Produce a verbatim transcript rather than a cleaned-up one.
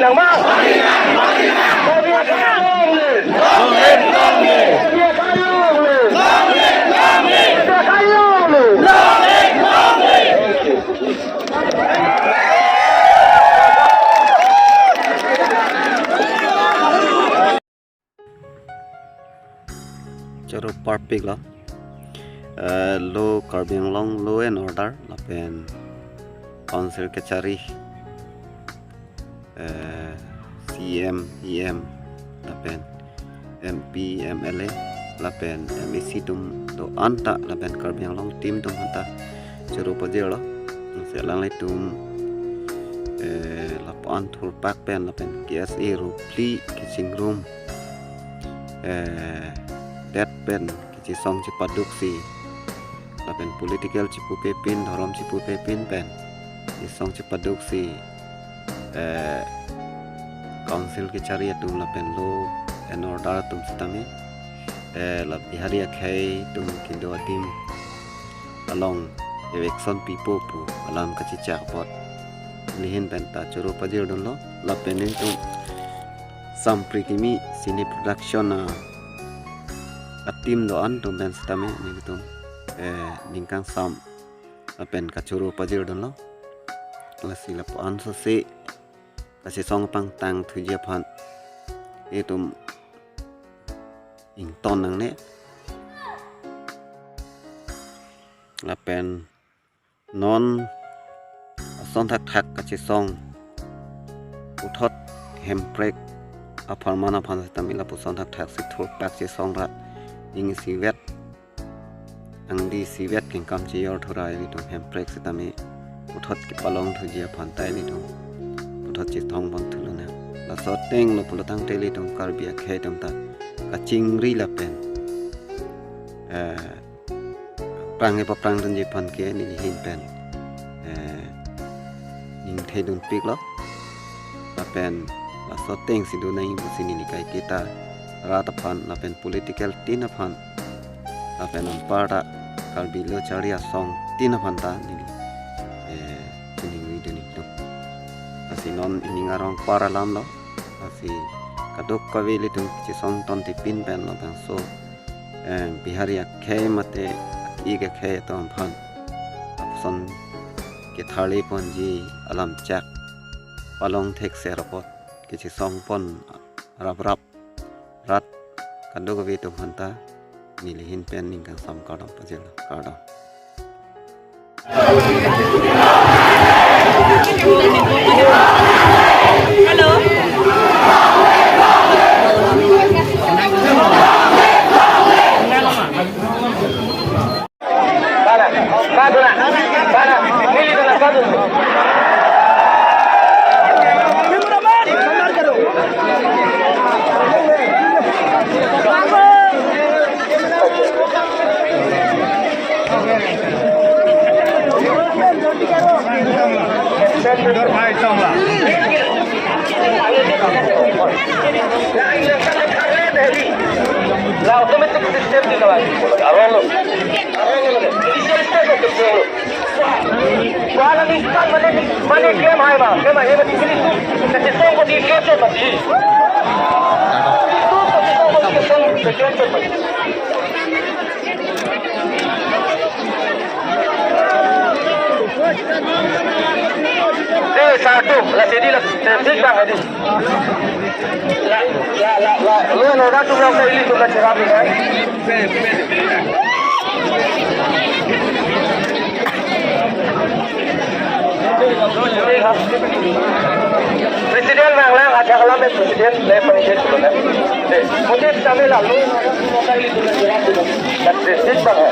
Nangma? Long live, long live. Long live, long live. Long live, long live. Long live, long live. Long live, long live. Long live, long live. Thank you. Choro parpik lo. Eh, lo Karbi Anglong law and order lapen council kachari, eh, C M, E M lapen M P, M L A lapen M A C atum do-an ta lapen Karbi Anglong team atum aphanta choro pajirlo. Lasi alanglitum, eh, lapu-an thurpak pen lapen K S A rup phli kachingrum, eh, det pen kachesong chepaduksi lapen political chepupe pin, dhorom chepupe pin pen chesong chepaduksi, eh, council kachari atum lapen law and order atum sitame, eh, la Bihari akhei atum kedo adim along eviction pipo pu alam kachechak apot nelihin pen ta choro pajirdunlo. Lapen nelitum Sampri Kimi Cine Production a, a team do-an atum pen sitame nelitum, eh, ning kangsam lapen kachoro pajirdunlo. Lasi lapu-an sose kachesong pangtang thuji aphan itum ington nangne. Lapen non ason thakthak kachesong puthot Hemprek apharman aphan sitame lapuson thakthak si thurpak chesong ra ning isivet angdi isivet kengkam chejor thura ilitum Hemprek sitame puthot kepalong thuji aphan ta ilitum puthot chethong pon thulonang. Laso ateng lo pulo tangte ilitum Karbi akhei atum ta kachingri lapen, eh, prang epaprang dunji aphan ke nelihin pen, eh, ningthedunpiklo. Lapen laso ateng si do nangji pusi neli kaiketa rat aphan lapen political tin aphan lapen anparta Karbi Lo Charli Asong tin aphan ta neli, eh, chiningri dun ikdun. Lasi non ining arong par alam lo. Lasi kadokave ilitum chesong ton tipin pen labangso, eh, Bihari akhei mate ik akhei atum aphan lapuson ketharli ponji alam chak palong thekser apot kachesong pon raprap rat kadokave atum aphanta nelihin pen ning kangsam kardom pajirlo, kardom. Hello. Para, para, para, para, neli dalam satu. La automatic system di kawai. Arolo. Judicial state of the Kuala ni kan mane, mane claim hai ma, claim hai ma, di sini tu, kasi song ko di claim chot mati. Di tu kasi song ko di claim chot mati. Eh, satu, la sini la, sini bang tadi. La, la, la, la, lo, lo, dah tu orang kau ini tu dah cerah ni, kan? President nanglang, ajak alam eh, President le, President tu kan. Eh, mungkin kami lalu, President bang, eh.